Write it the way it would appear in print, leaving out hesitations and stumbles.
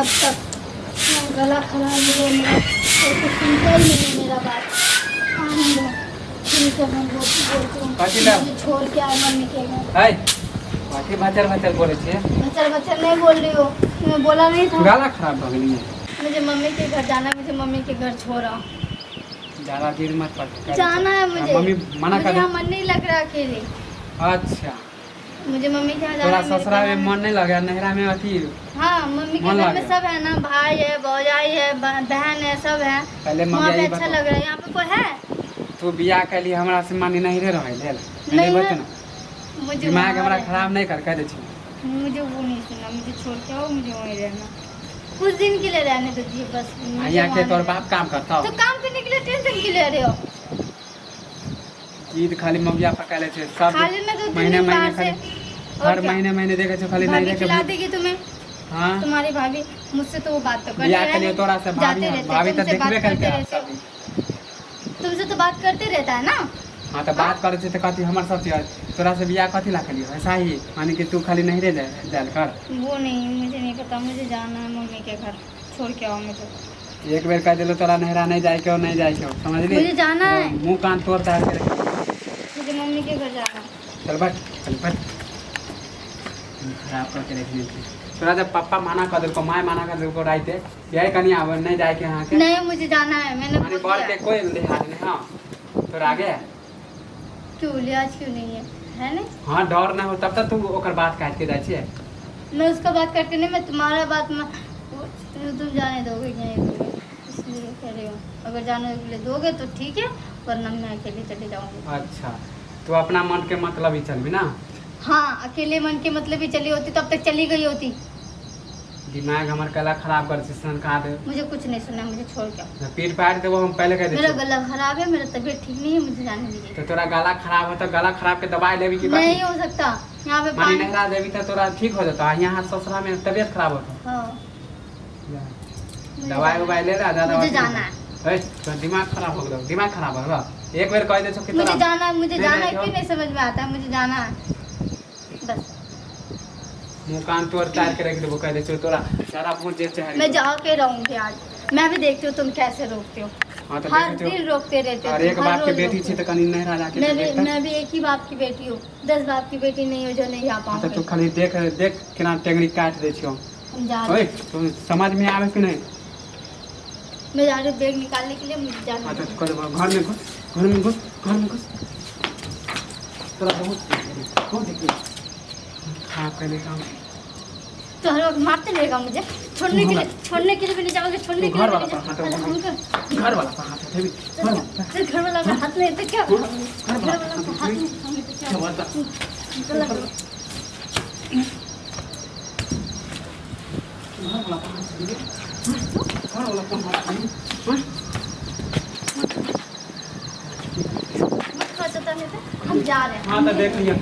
अब तक। हाँ, गला खराब हो गया मेरा, कोई कुछ सुनता ही नहीं है मेरा बात। आने दो, ठीक है, हम बोलती हूँ। कथी ला? मुझे छोड़ के आए मम्मी के घर। है कथी भचर भचर बोलै छियै? बचल बचल नहीं बोल रही हो, तुम्हें बोला नहीं था। गाला खराब भऽ गेलियै। मुझे मम्मी के घर जाना है, मुझे मम्मी के घर छोड़ो। ज्यादा जिद मत कर। जाना है मुझे। मम्मी मना मुझे कर। यहाँ मन नहीं लग रहा अकेले। अच्छा। मुझे मम्मी के यहाँ जाना तोरा है, मेरे ससुरा में बहन- मन नहीं लगे, नैहरा में अथी? हाँ, मम्मी के मन घर में लागे। सब है ना, भाई है, भौजाई है, बहन है, सब है। पहले वहाँ मम्मी पे आई अच्छा बताओ। लग रहा है। यहाँ पे कोई है? तू बियाह कैली हमरा से मानी नैहरे रहै लेल। नहीं नहीं है। बत ना। मुझे दिमाग वहाँ हमरा रहना। खराब नहीं कर, कह दै छी। मुझे वो नहीं सुनना, मुझे छोड़ के आओ, मुझे वहीं रहना। कुछ दिन के लिए रहने दीजिए बस मुझे। यहाँ के वहाँ तोर नहीं बाप काम करता। रहना। तो काम करने के लिए टेंशन क्यों ले रहे हो? जिद खाली मगिया पका ले छै सब। खाली मैं दो तीन महीने दिन महीने बाहर से खाली और हर क्या? महीने महीने देखे छो खाली भाभी नैहरे के। खिला देगी तुम्हें। हाँ। तुम्हारी भाभी मुझसे तो वो बात तो करते बियाह है के लिए नहीं। तोरा से भाभी जाते रहते, भाभी तो तुमसे बात देखबे करते करते रहते सब। हो। तुमसे तो बात करते रहता है ना। हाँ, तो बात करै छै तऽ कथी हमर सब चीज तोरा से बियाह कथी ला केलियो? ऐसा ही माने कि तू खाली नैहरे जायल कर। वो नहीं, मुझे नहीं पता, मुझे जाना है मम्मी के घर, छोड़ के आओ मुझे। एक बेर कह दिलो तोरा नैहरा नहीं जाए के हो, नहीं जाए के हो, समझली? मुझे जाना है। मुँह कान तोड़ ताड़ के रख। मुझे मम्मी के घर जाना है। चल बैठ, चल बैठ। खराब करके रख ली तोरा। जब पप्पा मना कर देलको, माय मना कर देलको राइते यही कनी आब नहीं जाए के यहाँ के। नहीं, मुझे जाना है, मैंने माने बोल बर दिया। के कोई लिहाज नहीं। हाँ, तोरा आगे क्यों लिहाज क्यों नहीं है? है नहीं? हाँ, डर नहीं हो तब तक तू ओकर बात काट के जाइ छियै। मैं उसका बात करके नहीं, मैं तुम्हारा बात तुम जाने दोगे कि नहीं दोगे, इसलिए कह रही हूँ। अगर जाने के लिए दोगे तो ठीक है, वरना मैं अकेले चली जाऊँगी। अच्छा, तू अपना मन के मतलब ही चलबी ना? हाँ, अकेले मन के मतलब ही चली होती तो अब तक चली गई होती। दिमाग हमर कला खराब कर छै सनका दे। मुझे कुछ नहीं सुनना, मुझे छोड़ के आओ। पीट पाट देबो हम, पहले कह दै मेरा छियौ। गला खराब है, मेरा तबीयत ठीक नहीं है, मुझे जाने दीजिए। तो तोरा गला खराब हो तो गला खराब के दवाई लेबी की? नहीं हो सकता यहाँ पे माने पानी। नहरा देबी तो तोरा ठीक हो जेतौ आ यहाँ ससुरा में तबियत खराब होतो। हाँ, मुझे दवाई जाना उवाई ले ला ज्यादा। मुझे जाना है। ए, तोरा दिमाग खराब हो गेलौ, दिमाग खराब हो गेलौ। एक बेर कह दै छौ कि मुझे तोरा जाना है, मुझे नहीं जाना है। जाए क्यों नहीं समझ में आता है? मुझे जाना है बस। मुँह कान तोड़ तार के रख देबो, कह दै छौ तोरा सारा भूत जे चाहे। मैं जाके रहूंगी आज। मैं भी देखती हूँ तुम कैसे रोकते हो। हाँ, तो हर देखै छौ। दिन रोकते रहते हो और तुम, एक हर बाप के रोज बेटी रोकते छी हो। तऽ कनी नैहरा जाके मैं तऽ भी देखतै। मैं भी एक ही बाप की बेटी हूँ, 10 बाप की बेटी नहीं हूँ जो नहीं आ हाँ, तऽ तू पाऊंगी। खाली देख देख केना टेंगरी काटि दै छियौ। हम जा रहे ओए, तू समझ में आवे कि नहीं? मैं जा रही हूँ बैग निकालने के लिए, मुझे जाना हाँ, है। तो कर घर में घुस, घर में घुस, घर में घुस। तोरा बहुत बहुत देखी खराब कैले काम। तो हर वक्त मारते रहेगा मुझे, छोड़ने के लिए, छोड़ने के लिए भी नहीं जाओगे, छोड़ने के घर लिए वाला भी पर हाथ नहीं जाओगे। उठाओ। घर वाला पर हाथ उठेबी, घर वाला पर। फिर घर वाला का हाथ नहीं तो क्या? घर घर वाला वाला का हाथ नहीं उठाऊंगी तो क्या? जबरदस्त। गलत। घर वाला पर हाथ उठेबी, घर वाला पर हाथ उठेबी, हाँ? मत खर्चता नहीं तो हम जा रहे हैं। हाँ, तो देख लिया।